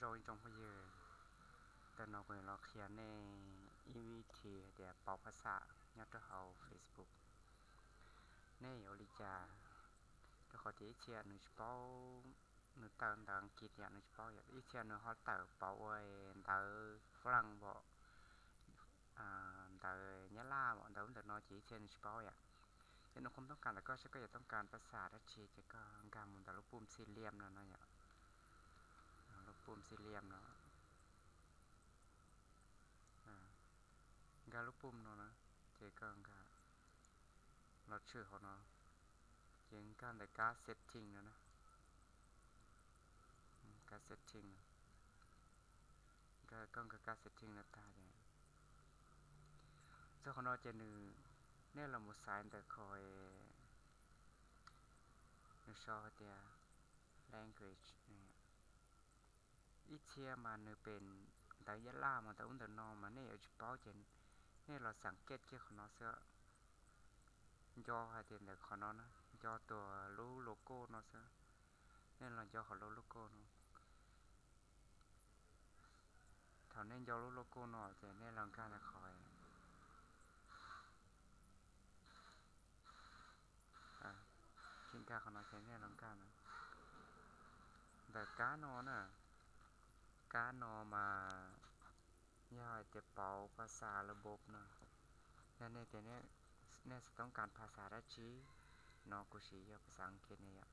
Zoo ib tsoom phooj ywg, tam no kuv los qhia nej ib vib thi hais tias pauv phas xas nyob rau hauv Facebook. Nej yuav ua li cas rau qhov tias ib txhia nws tsis paub, nws tawm ntawv Askiv yom, nws tsis paub yom, ib txhia nws ho tawm pauv ua ntawv Fab Laj pom, ntawv Nyab Laj pom, ntawv ub ntawm no ces ib txhia nws tsis paub yom. Ces nws kuj toob kas ntawm koj, seb koj yuav toob kas phas xas dab tsi ces koj nkag mus ntawm lub pum xi liam no no yom, lub pum xi liam no, nkag lub pum no na, ces koj nkag los tshwm hauv no, ces nkag ntawm kab setting no na, kab setting no, koj nkag kab setting no tag ces txog qhov no ces nws, nej los mus xaiv ntawm qhov nws sau hais tias language. Ib txhia mas nws pem ntawv Nyab Laj mas ntawv ub ntawm no mas nej yuav tsis paub ces nej los xav kiaj kiag qhov no xwb. Nco hais tias ntawm qhov no na, nco tus lub logo no xwb. Nej los nco qhov lub logo no. Thaum nej nco lub logo no ces nej los nkag ntawm qhov Ces nkag qhov no ces nej los nkag ntawm kab no na. Kab no mas yog hais tias pauv phas xas lab npob no, yog nej tias nej xav toob kas phas xas dab tsi no, kuv siv yog phas xas Askiv ne yom.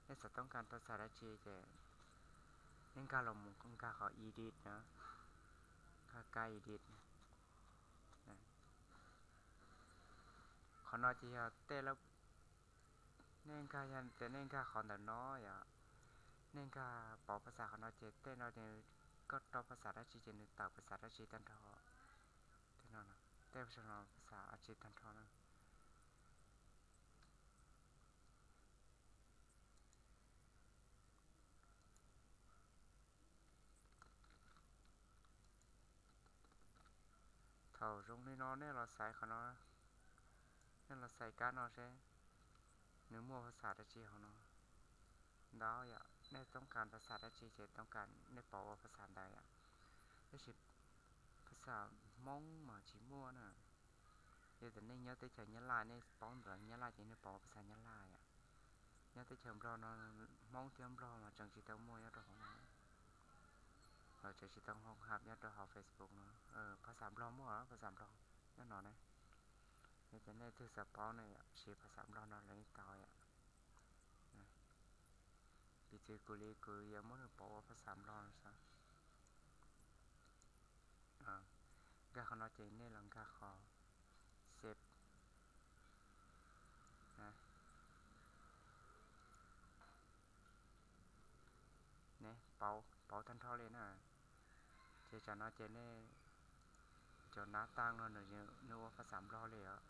Nej xav toob kas phas xas dab tsi ces nej nkag los mus nkag qhov edit na, nkag kab edit. Qhov no ces yog tej lab, nej nkag, yog tias nej nkag qhov ntawm no yom, nej nkag pauv phas xas qhov no ces tej no ces koj rau phas xas dab tsi ces nws tawm phas xas dab tsi tag nrho. Tej no, tej no phas xas dab tsi tag nrho na. Thaum zoo li no nej los xaiv qhov no, nej los xaiv kab no seb nws muaj phas xas dab tsi hauv no ntau yom. Nej toob kas phas xas dab tsi ces toob kas nej pauv ua phas xas ntawd yom. Tab sis phas xas Hmoob mas tsis muaj na. Yog tias nej nyob teb chaws Nyab Laj, nej paub ntawv Nyab Laj ces nej pauv phas xas Nyab Laj yom. Nyob teb chaws Nplog no, Hmoob thiab Nplog mas tseem tsis tau muaj nyob rau hauv no, los tseem tsis tau hoo hab nyob rau hauv Facebook no. Phas xas Nplog muaj, phas xas Nplog nyob no ne. Yog tias nej twg xav paub ne yom, siv phas xas Nplog no los yeej tau yom. Piv txwv kuv li kuv yuav muab nws pauv ua phas xas Nplog no xwb. Nkag qhov no ces nej los nkag qhov save. Ne, pauv tag nrho li na. Ces tsam no ces nej cov nav tag no nws ua phas xas Nplog li os.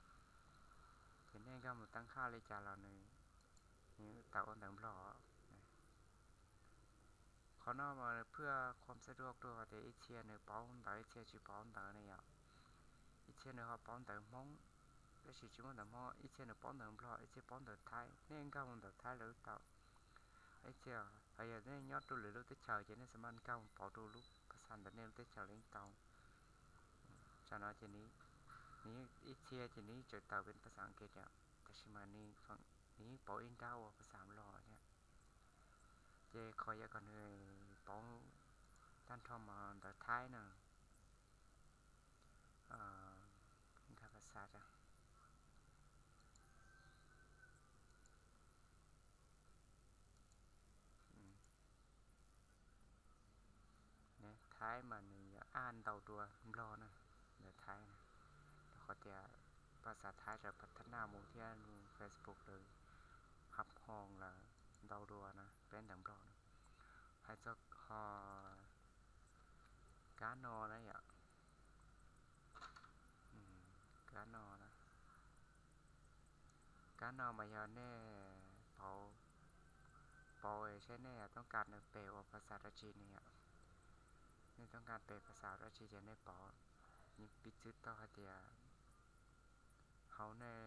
Ces nej nkag mus tab khaj li cas los nws tawm ua ntawv Nplog. Qhov no mas phwj khuam xab duaj rau hais tias ib txhia nws paub ntawv ib txhia tsis paub ntawv ne yom. Ib txhia nws ho paub ntawv Hmoob, tab sis tsis muaj ntawv Hmoob, ib txhia nws paub ntawv Nplog, ib txhia paub ntawv Thaib, nej nkag mus ntawv Thaib los tau. Ib txhia, hos yog nej nyob rau lwm lub teb chaws ces nej xav mas nkag mus pauv rau lub phas xas ntawm nej lub teb chaws los yeej tau. Tsam no ces nws, ib txhia ces nws tseem tawm pem phas xas Askiv yom, tab sis mas nws yeej pauv ib nrab ua phas xas Nplog thiab. Ces qhov yog kom nws pauv tag nrho mas ntawv Thaib na. Nkag phas xas, Thaib mas nws yuav aj ntau dua Nplog na, ntawv Thaib na. Rau qhov tias phas xas Thaib sawv pas thab naj mus thiab Facebook lawv hab hoo lawm ntau dua na peb ntawv Nplog na. Hais txog ho kab no na yom, kab no na. Kab no mas yog nej pauv, pauv saib nej toob kas nws pem ua phas xas dab tsi ne yom. Nej toob kas pem phas xas dab tsi ces nej pauv. Piv txwv tau hais tias hauv nej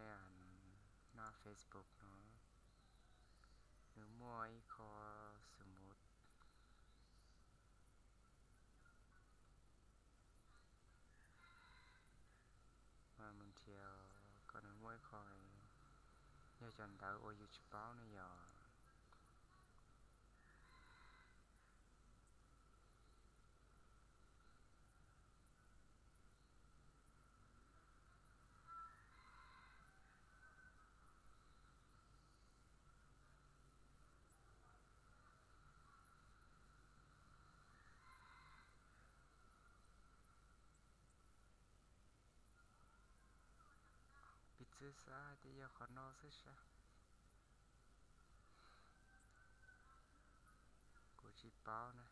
no Facebook no nws muaj ib qho xu mus Yog ntawv uas yus tsis paub ne yog. Piv txwv xav hais tias yog qhov no xwb sas. Kuv tsis paub na.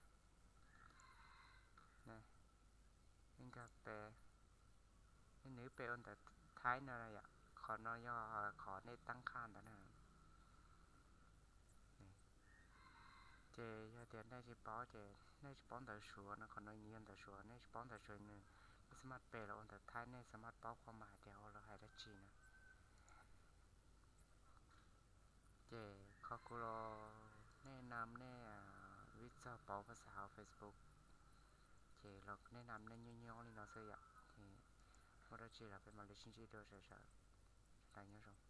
Nej nkag pe, nej nws pe ua ntawv Thaib no yom, qhov no yog qhov nej tab qhaj ntawd na. Ces yog tias nej tsis paub ces nej tsis paub ntawv Suav no, qhov no nws yog ntawv Suav, nej tsis paub ntawv Suav nws, nej xab maj pe los ua ntawv Thaib, nej xab maj paub qhov mas hais tias ho lawv hais dab tsi na. Ces qhov kuv los nej nam nej vib txog pauv phas xas hauv Facebook, ces los nej nam nej nyob nyob li no xwb yom. Ces muaj dab tsi los peb mam li sib ntsib dua sawv daws. Sawv daws nyob zoo.